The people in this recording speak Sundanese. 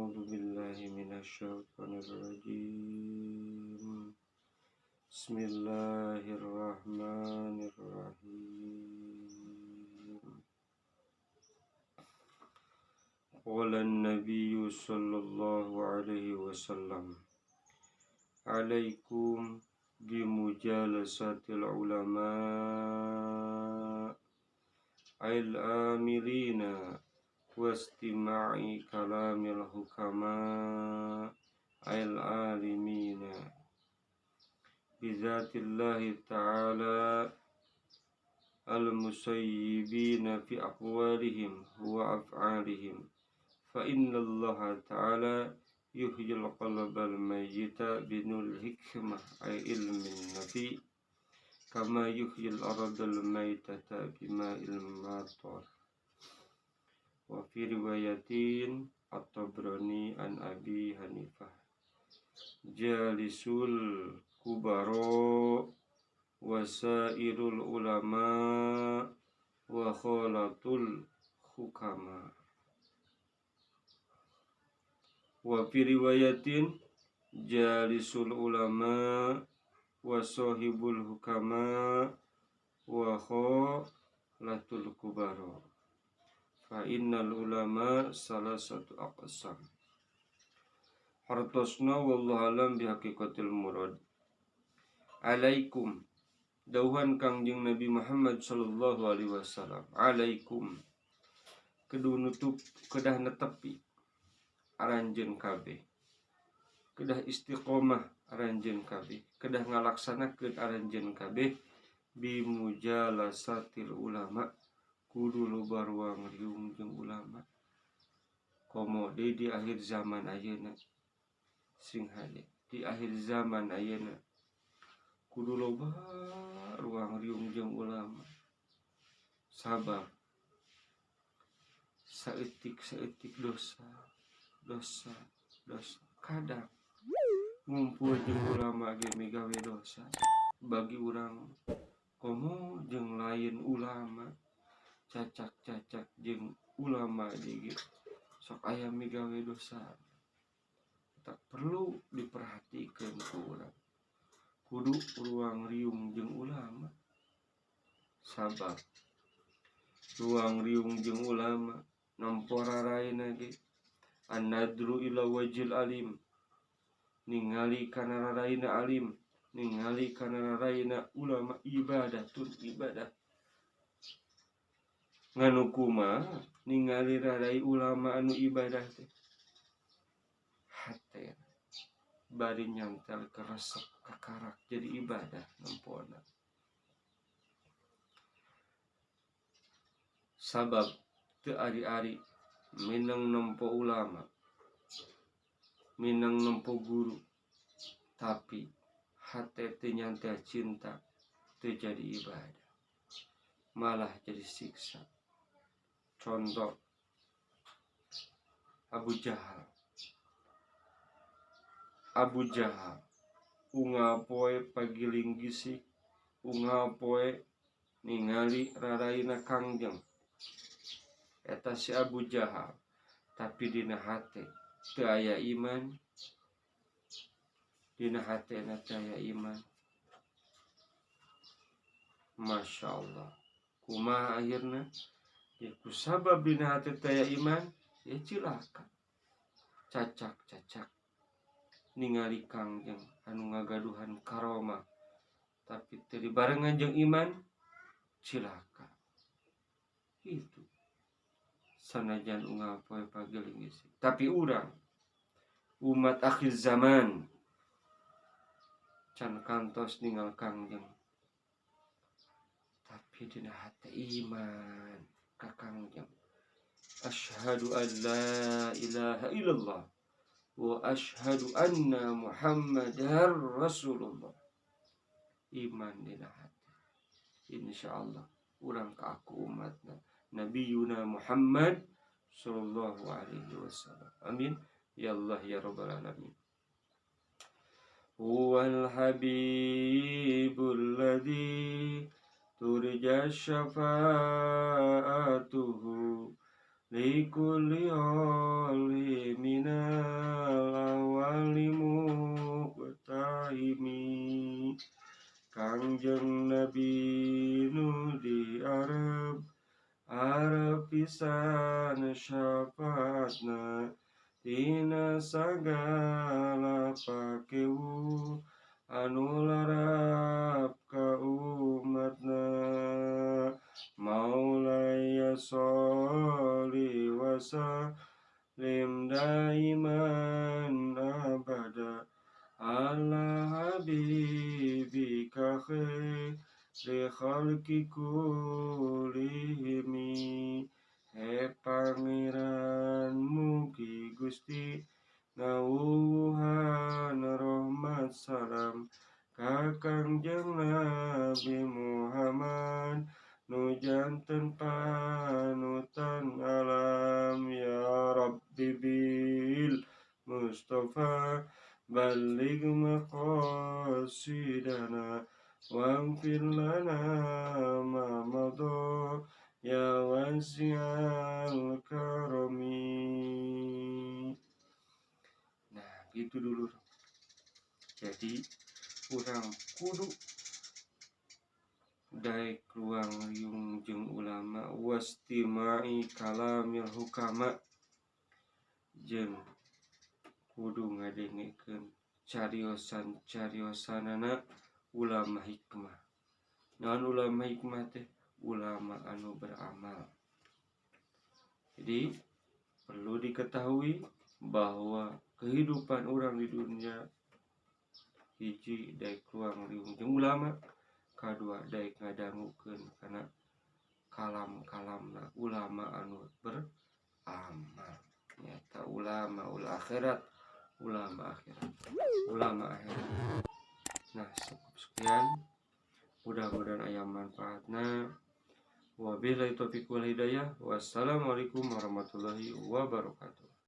A'udzu billahi minasyaitonir rajim. Bismillahirrahmanirrahim. Qala an-nabiy sallallahu alaihi wasallam, alaikum bimujalasatil ulama al-amilina wastima'i kalamil hukama al-alimina bizatillahi ta'ala al-musayyibina fi aqwalihim wa af'alihim fa innallaha ta'ala yuhyil qalbal mayyita binul hikmah ay ilmin nafi kama yuhyil ardal maitata bima'il matar. Wa fi riwayatin At-Tabrani an Abi Hanifah, jalisul kubaro wasairul ulama wa khalatul hukama. Wa fi riwayatin jalisul ulama wa sahibul hukama wa khalatul kubaro. Fa innal ulama salah satu aqsam. Hartosna wallahu alam bi haqiqatil murad. Alaikum, dauhan Kangjeng Nabi Muhammad sallallahu alaihi wasallam. Alaikum, kedu nutup kedah netepi aranjeun kabeh, kedah istiqomah aranjeun kabeh, kedah ngalaksanakeun aranjeun kabeh bimujalasatil ulama, kudu loba ruang riung jeung ulama. Komo deui di akhir zaman ayeuna, sing hade di akhir zaman ayeuna kudu loba ruang riung jeung ulama. Sabab saeutik-saeutik dosa, dosa, dosa. Kadang ngumpul jeung ulama ge migawe dosa bagi urang, komo jeung lain ulama, cacak-cacak jeung ulama ge sok aya migawe dosa. Tak perlu diperhatikan ku urang, kudu ruang riung jeung ulama. Sabab ruang riung jeung ulama nempo raraina ge an-nadru ila wajhil alim, ningali kana raraina alim, ningali kana raraina ulama ibadatun ibadah. Nganu kumaha ningali rarai ulama anu ibadah teh hate bari nyantel keresep kakarak jadi ibadah nempona. Sabab teu ari-ari mineng nempo ulama, mineng nempo guru, tapi hate teu nyantel cinta, teu jadi ibadah, malah jadi siksa. Contoh Abu Jahal. Abu Jahal unggal poe pagiling gisik, unggal poe ningali raraina Kangjeng. Eta si Abu Jahal, tapi dina hate teu aya iman, dina hatena teu aya iman. Masya Allah, kumaha akhirna? Ya kusabab dina hate teu aya iman, ya cilaka. Cacak-cacak ningali Kangjeng anu ngagaduhan karomah, tapi teu dibarengan jeung iman, cilaka. Itu sanajan unggal poe pageling geus. Tapi urang umat akhir zaman can kantos ninggal Kangjeng, tapi dina hate iman ka Kangjeng. Asyhadu an la ilaha illallah wa asyhadu anna Muhammadar Rasulullah. Iman dina hati. Insyaallah urang ka aku umatna Nabiyuna Muhammad sallallahu alaihi wasallam. Amin ya Allah ya rabbal alamin. Huwal habibul ladzi turja syafa'atuhu Likulli holi minal ahwali muqtahimi. Kangjeng Nabi nu diarep arep pisan syafaatna tina sagala pakewu anu larap ka umatna. Maulaya sholli wa sallim daiman abada ala habibika khairi khalqi kullihimi. He Pangeran, mugi Gusti ngawuwuhan rahmat salam ka Kangjeng Nabi Muhammad nu janten panutan alam. Ya Rabbi bil Mustafa balligh maqasidana waghfir lana ma madha ya wasi'al karami. Nah, gitu dulu. Jadi urang kudu daek ruang riung jeung ulama, wastima'i kalamil hukama, jeung kudu ngadengekeun cariosan cariosanana ulama hikmah. Naon ulama hikmah teh? Ulama anu beramal. Jadi perlu diketahui bahwa kehidupan orang di dunia, hiji, daek ruang riung jeung ulama, kadua, daek ngadangukeun kana kalam-kalamna ulama anu beramal, nyata ulama ul akhirat, ulama akhirat, ulama akhirat. Nah, cukup sekian, mudah-mudahan aya manfaatna. Wabillahi taufiq wal hidayah. Wassalamualaikum warahmatullahi wabarakatuh.